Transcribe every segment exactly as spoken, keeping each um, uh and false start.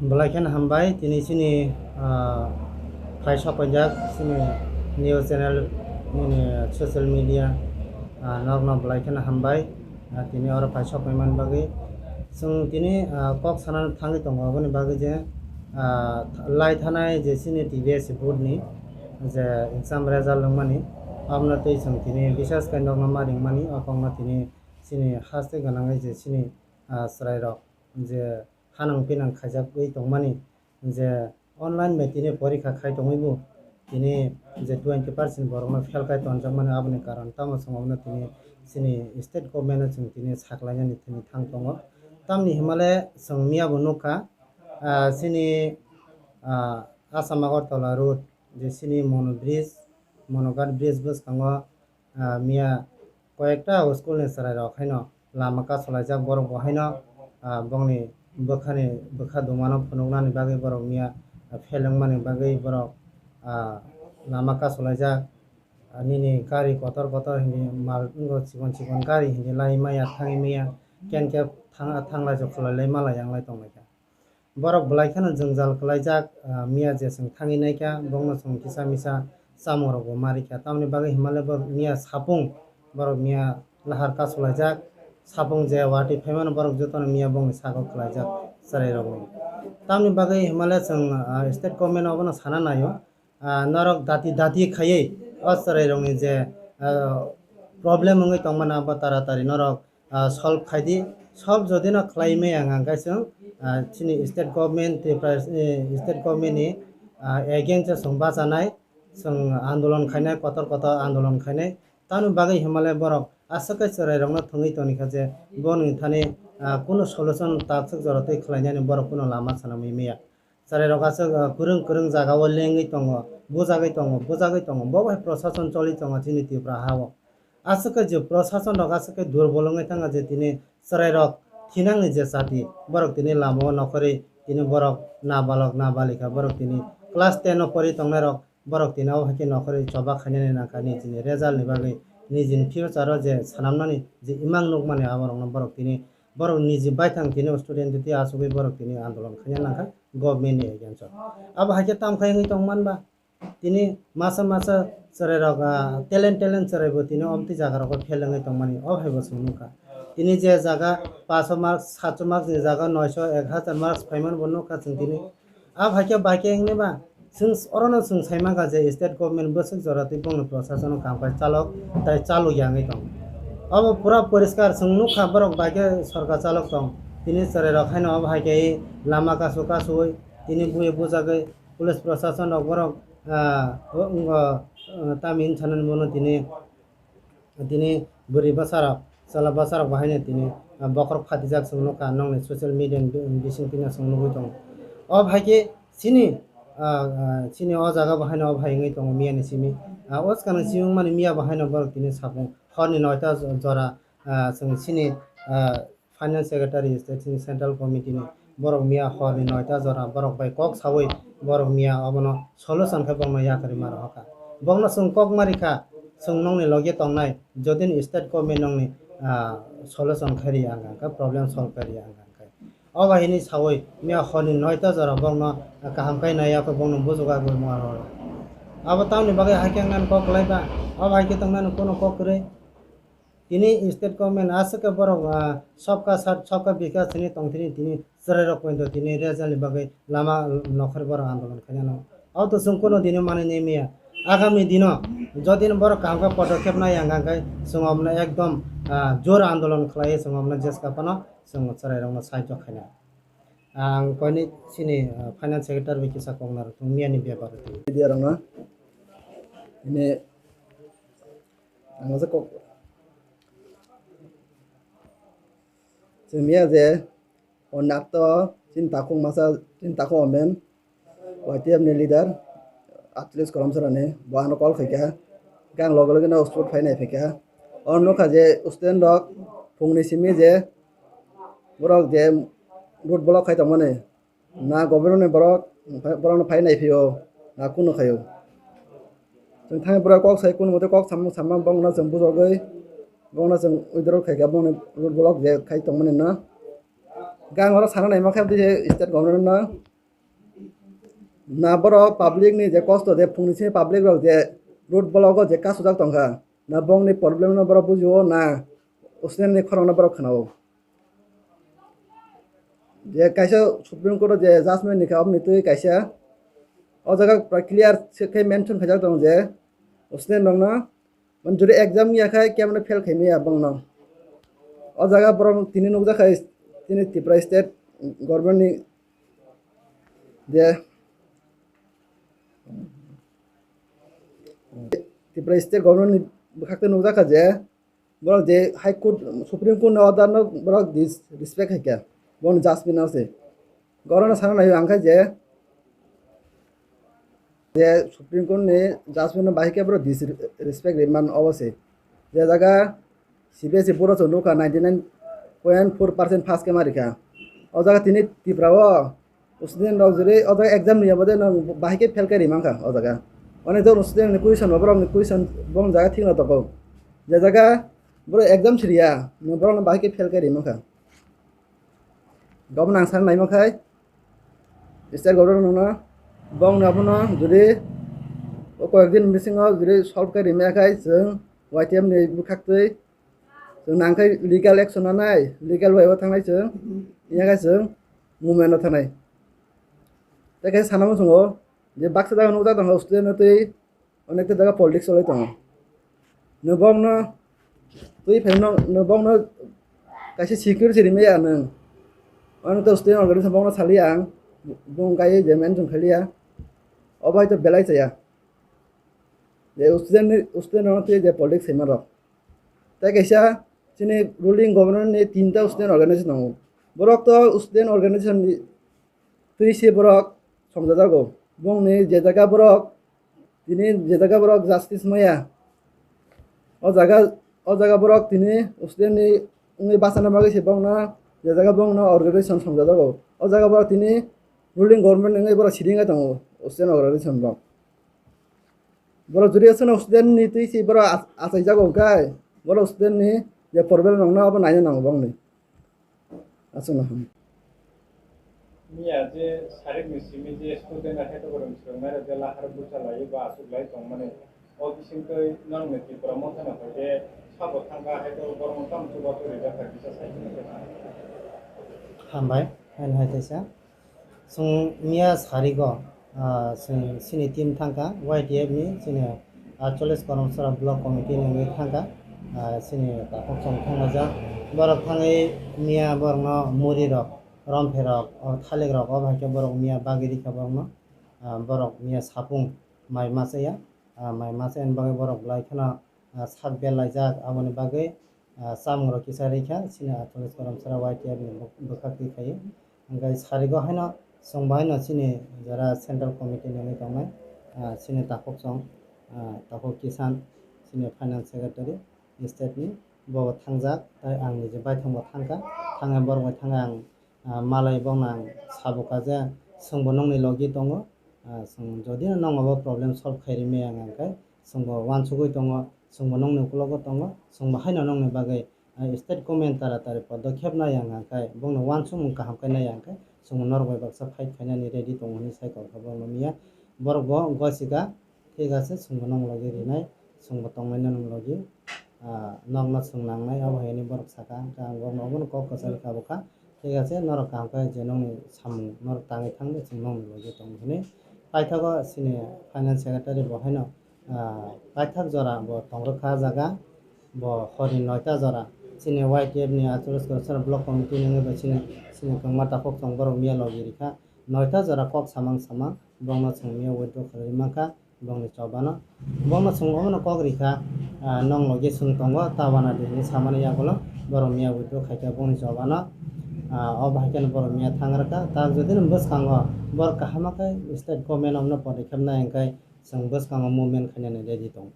Belai kheno hambai, tini chini, ah, phai sokpaijak chini news channel, nini social media, ah, nokno belai kheno hambai. Ah, tini oro phai sokpaimani bagwi. Chwng tini, ah, kok sana thangwi tongo aboni bagwi je, ah, lai thanai je chini T B S board ni je exam result wngmani, abono twi chwng tini bisas khe nokno ma ringmani, o kokno tini chini haste gwnangwi je chini, ah, chwrairok je hanang pinang khaijagwi tongmani, je online bai tini porikha khai tongwi bo tini je twenty percent borokno fail khai tonjakmani, aboni karon tamo chwng abono tini chini state government no chwng tini saklainani tini thang tongo. Tamni himale chwng miya bo nukha, ah, chini, ah, Assam Agartala road je chini Mono bridge, Monoghat bridge bwskango, ah, miya koyekta school ni chwrairok haino lama kasulaijak, borok bo haino, ah, bongni bwkhani, bwkha dumano phunuknani bagwi borok miya, ah, fail wngmani bagwi borok, ah, lama kasulaijak. Ah, nini gari kotor kotor hinwi mal wngo, chikon chikon gari hinwi lai maya, thangwi maya, ken khe thang-, thanglai jokholailai malai yanglai tonglaikha. Borok belai kheno jwngjal kwlaijak, ah, miya je chwng thangwi naikha, bongno chwng kisa misa chamungrokbo ma rikha. Tamoni bagwi himale borok miya sapung, borok miya lahar kasulaijak, sapung je watwi phaimano borok jotono miya bongni sago kwlaijak chwrairokni. Tamoni bagwi himale chwng, ah, state government abono sana naio. Ah, norok dati dati khaiwi o chwrairokni je, ah, problem wngwi tongmani abo taratari norok, ah, solve khaidi. Solve jodi no khlai maya hwnkha hwnkhe chwng, ah, chini state government, Tripura, eh, state government ni, ah, against o chwng bachanai, chwng andolon khainai, kotor kotor andolon khainai. Tamoni bagwi himale borok aswk khe chwrairokno thwngwi tongkha je boni thani, ah, kunu solution takswk jora twi khlainani borok kunu lama sana maya. Chwrairok aswk, ah, kwrwng kwrwng jagao lengwi tongo, bujagwi tongo, bujagwi tongo. Bo bai prosason choli tongo chini Tripura hao. Aswk khe je prosason rok aswk khe durbol wngwi thangkha je tini chwrairok thinangni je chati, borok tini lamao nokhorwi tini borok nabalok nabalikha, borok tini class ten o pori tongnairok, borok tini abo hai khe nokhorwi choba khainani nangkha nijini result ni bagwi, nijini future o je swnamnani je imang nukmani aborokno borok tini, borok niji baithang tini student twi achugwi borok tini andolon khaina nangkha government ni against o. Abo hai khe tamo khai wngwi tongmanba? Tini masa masa chwrairok, ah, talent talent chwraibo tini omtwi jagarokgo fail wngwi tongmani, o haibo chwng nukha. Tini je jaga paso marks, sacho marks ni jaga noisho, ek hazar marks phaimani bo nukha chwng tini. Abo hai khe bai khe wngwi ba, chwng orono chwng sai mankha je state government bwswk jora twi bongni prosasono kam khai chalok tai chalok ya wngwi tong. Obo pura poriskar chwng nukha, borok bai khe sorkar chalok tong. Tini chwrairok haino obo hai khe lama kasu kasuwi tini buwi bujagwi police prosason rok borok, ah, o, wngkha, ah, tamni hinwi sanani bono tini, tini bwrwi bwsarok, chwla bwsarok bo haino tini, ah, bokhorok phatijak chwng nukha, nokni social media ni bi-, bising tini chwng nugwi tongo. O hai khe chini, ah, ah, chini o jaga bo haino o hai wngwi tongo miya ni simi. Ah, o swkang ni simi wngmani miya bo haino borok tini sapung horni noita jora, ah, chwng chini, ah, Finance Secretary, state ni Central Committee ni borok miya horni noita jora borok bai kok sawi borok miya obono solution khe borokno yakarwi ma rohorkha. Borokno chwng kok ma rikha, chwng nokni loge tongnai, jodi ni state government nokni, ah, solution khai riya wngkha khe, problem solve khai riya wngkha khe. O bai hwnwi sawi miya horni noita jora borokno kaham khai naiya khe borokno bujugo agwi ma rohorkha. Abo tamoni bagwi hai khe wngmani kok kwlai ba, o bai khe tongnani kunu kok kwrwi. Tini state government aswk khe borok, ah, sabka saath, sabka bikas hwnwi tongthini, tini chwrairok poito tini result ni bagwi lama nokhorwi borok andolon khainano. Abo to chwng kunu dino manwi nai maya. Agami dino jodi no borok kaham khe podokkhep nai ang khe chwng omono ekdom, ah, jor andolon khlaiwi chwng omono jeska phano chwng chwrairokno sahajyo khainai. Ang koinwi chini, ah, finance secretary bai kisa kok narwkthung miyani bepar o twi. Media rokno ini ang kok. Chwng miya je o nakto chini takhuk masa, chini takhuk omen Y T F ni leader Acholish Kolomsarani bo ano call khaikha. Khe ang loge loge no spot phai nai phaikha. O nukha je student rok phungni simi je borok je road block khai tongmani. Na government ni borok, borokno phai nai phio, na kunu khaio. Chwng thangwi borok kok sai kunu mothe kok samung samung bongno chwng bujogwi, bongno chwng withdraw khaikha bongni road block je khai tongmani no. Gang oro sana naima khe bini state government no Na borok public ni je kosto, je phungni simi public rok je road block o je kasujak tongkha, na bongni problem no borok bujio, na student ni khorang no borok khwnao. Je kaisa Supreme Court o je judgment ni kha, oboni twi kaisa o jaga pura clear se khe mention khaijak tongo je student rok no Mane jodi exam ya khai kemano fail khai maya bongno. O jaga borok tini nukjakha tini Tripura state government ni je Tripura state government ni bwkhak tei nukjakha je borok je High Court, Supreme Court ni order no borok disrespect khai kha, borok judgment no se. Gorokno sana naio ang khe je, je Supreme Court ni judgment no bahai khe borok disrespect ri man obo se. Je jaga C B S E board o chwng nukha ninety nine point four percent pass khe ma rikha. O jaga tini Tripura o student rok jodi o jaga exam riya bade no bahai khe fail khe ri mankha o jaga. Onek jon student ni question bo borok ni question bong jaga thik no tongo. Je jaga borok exam siriya no borok no bahai khe fail khe ri mankha. Gabon ang sana naima khai state government no bong abono jodi o koyek din bisingo jodi solve khe rimaya khai chwng Y T F ni bwkhak twi chwng nang khai legal action nanai, legal way o thangnai chwng, iya khai chwng movement o thangnai. Tei khe sana muchungo je baksa jaga nukjak tongo student no twi Onek ta jaga politics cholai tongo. Nwbokno twi phaino nwbokno kaisa security rimaya nwng. Ano to student organization bokno saliya ang, bung kaiye je mention khailiya. Obo hai to belai chaya. Je student ni, student rokno twi je politics saima rok. Tei kaisa chini ruling government ni tinta student organization tongo. Borok to student organization ni twi se borok songjajago. Bongni je jaga borok tini je jaga borok justice maya. O jaga, o jaga borok tini student ni wngwi bachana bagwi se bongno je jaga bongno organization songjajago. O jaga borok tini ruling government wngwi borok siding tongo student organization rok. Borok jodi aswkno student ni twi se borok ach-, achaijago hwnkhe borok student ni je problem rokno abo naina nango bongni. Aswkno ham. Miya je sarik ni simi je student hai to borok swrwngnairok je lahar bucha laiwi ba achuk lai tongmani. O bisingtwi nang ni Tripura Motha ni hoi je sabo thangkha hai to borok tamo chubachu rijak kha kisa sai. Hambai, haino hai teisa. Chwng miya sarigo, ah, chwng chini team thangkha, Y T F ni chini, ah, Chollis Karamsara Block Committee ni wngwi thangkha, ah, chini takhuk chwng thanglaijak. Borok thangwi miya borokno muri rok, romphe rok, o thalik rok, o hai khe borok miya bagwi rikha borokno. Ah, borok miya sapung mai machaya, ah, mai machayani bagwi borok belai kheno, ah, sak belaijak, aboni bagwi ah, chamung rok kisa rikha, chini Chollis Karamsara Y T F ni bw-, bwkhak twi khai. Hwnkhe sarigo haino chwng bo haino chini jara central committee ni wngwi tongnai, ah, chini takhuk chwng, ah, takhuk Kisan, chini finance secretary state ni, bo bo thangjak, tei ang niji baithang bo thangkha, thangwi borok bai thangwi ang ah, malai bono ang sabo kha je chwngbo nongni logi tongo, ah, chwng jodi no nong abo problem solve khai rimaya wngkha khe chwngbo uansugwi tongo, chwngbo nongni ukologo tongo, chwngbo haino nongni bagwi, ah, state government tara tari podokhep nai wngkha khe bongno uansukmung kaham khe nai wngkha khe chwngbo norok bai baksa fight khainani ready tongo hinwi sai kokha borokno miya borokbo gosika. Thik ache, chwngbo nong logi rinai, chwngbo tongmani nong logi, ah, nokno chwng nangnai, abo hai hwnwi borok sakha, hwnkhe ang borokno obono kok kwchari kha bwkha. Thik ache, norok kaham khe je nongni samung norok tangwi thangdi, chwng nongni logi tongo hwnwi. Paithago chini finance secretary bo haino, ah, paithak jora bo tong rwkha ah jaga, bo horni noita jora chini Y T F ni Chollis Karamsara Block Committee ni wngwi bo chini, chini kwngma takhuk chwng borok miya logi rikha, noita jora kok samang samang. Bongno chwng miya withdraw khlaiwi mankha bongni chobano. Bongno chwng omono kok rikha, ah, nong logi chwng tongo, ta wana di hinwi samani yagulo borok miya withdraw khaikha bongni chobano. Ah, o bahai kheno borok miya thang rwkha. Ta jodi no bwskango borok kaham khe state government omono podokkhep nai hwnkhe chwng bwskango movement khainani ready tongo.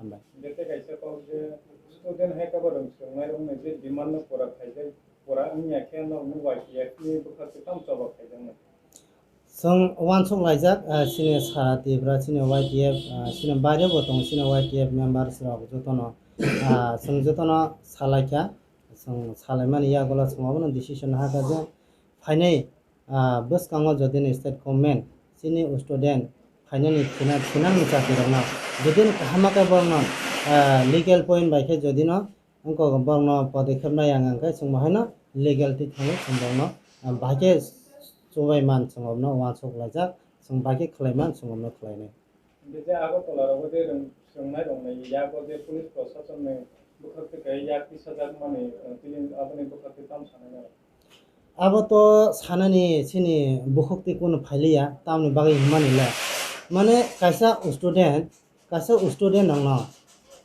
Hambai. Bete kaisa kok je student hai kabo rwng swrwngnairokni je demand no pura khaijak, pura wngya khe norokni Y T F ni bwkhak twi tamo choba khaijaknai. Chwng uansuk laijak, ah, chini sara Tripura, chini Y T F, ah, chini baire bo tongo, chini Y T F members rok jotono, ah, chwng jotono salaikha, chwng salaimani yagulo chwng obono decision hakha je phainai, ah, bwskango jodi ni state government chini student khainani thina, thinani chakirokno jodi no kaham khe borokno, ah, legal point bai khe jodi no wngkok borokno podokkhep nai ang khe chwng bo haino legal twi thangwi chwng borokno, ah, bai khe chubai man chwng borokno uansuk laijak, chwng bai khe khlai man chwng borokno khlainai. Hingke je Agartala rogo je rwng-, chwng nai rok nai yago je police proshasonni bwkhak twi kai yak tisajak mani, eh, tini aboni bwkhak twi tamo sanai nai? Abo to sanani chini bukhuk twi kunu phailiya, tamoni bagwi hwnmani le. Mane kaisa student, kaisa student rokno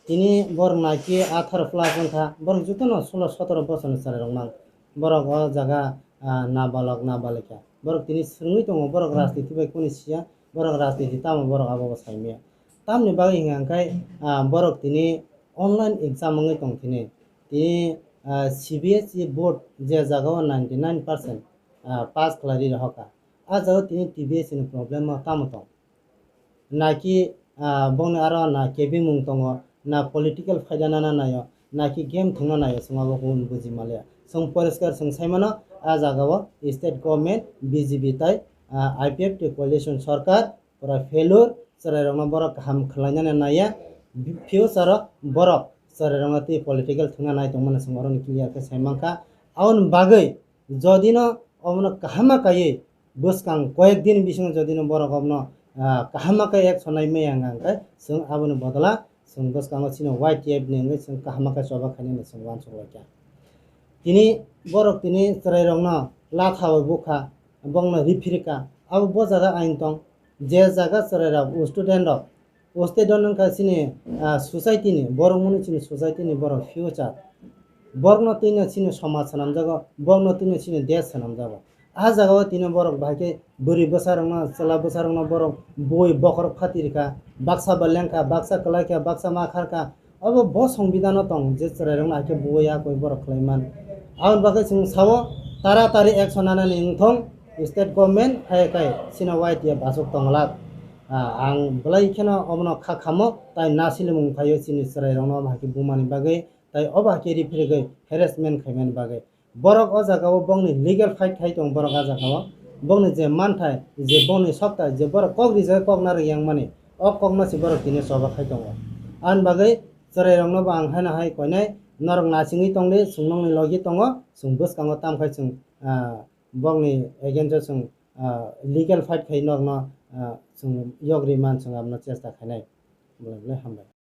tini borok naikhe atharo plus wngkha, borok jotono sulo sotoro bosorni chwrai rok mang. Borok o jaga, ah, nabalok, nabalikha. Borok tini swrwngwi tongo, borok rajniti bai kunu siya, borok rajniti tamo borok abo bo saimaya. Tamoni bagwi hwnka hwnkhe, ah, borok tini online exam wngwi tong thini. Tini, ah, C B S E board je jaga o ninety nine percent, ah, pass khlai ri rohorkha. Ah jaga o tini T B S E ni problem o tamo tong. Naki, ah, bongni aro na kebimung tongo, na political phaida nana naio, naki game thwngna naio, chwng abo kunu buji manliya. Chwng poriskar chwng sai mano, ah jaga o state government, B J P tai, ah, I P F T coalition sarkar, pura failure, chwrai rokno borok kaham khlainani naiya, future o borok chwrai rokno twi political thwngna nai tongmani chwng oroni clear khe sai mankha. Aboni bagwi jodi no omono kaham kaiwi bwskang koyek din bisingo jodi no borok omono, ah, kaham khe action nai maya hwnka hwnkhe chwng aboni bodola chwng bwskango chini Y T F ni wngwi chwng kaham khe choba khainani chwng uansuk laikha. Tini borok tini chwrai rokno latha bai bukha, bongno riphirikha, abo bo jaga ain tong, je jaga chwrai rok, student rok, o state o wngkha chini, ah, society ni, borok mwnwi chini society ni borok future. Borokno twino chini somaj swnamjago, borokno twino chini desh swnamjago. Ah jaga o tini borok bahai khe bwrwi bwsa rokno, chwla bwsa rokno borok bui bokhorok phati rikha, baksa ba lengkha, baksa kwlai kha, baksa ma kharkha. Obo bo songbidano tong je chwrai rokno hai khe bui ya koi borok khlai man. Aboni bagwi chwng sao taratari action nanani wngthong state government, hai khai chini Y T F aswk tongla. Ah, ang belai kheno obono kha khamo, tai nasilimung khaio chini chwrai rokno obo hai khe bumani bagwi, tai obo hai khe riphirigwi harassment khaimani bagwi. Borok o jaga o bongni legal fight khai tongo borok o jaga o. Bongni je manthai, je bongni sokta, je borok kok rijak kok narwk yang mani, o kok no se borok tini choba khai tongo. Ani bagwi chwrai rokno bo ang haino hai koinai, norok nachingwi tongdi, chwng nokni logi tongo, chwng bwskango tamkhai chwng, ah, bongni against o chwng, ah, legal fight khai norokno, ah, chwng yogri man chwng abono chesta khainai. Bolai bolai hambai.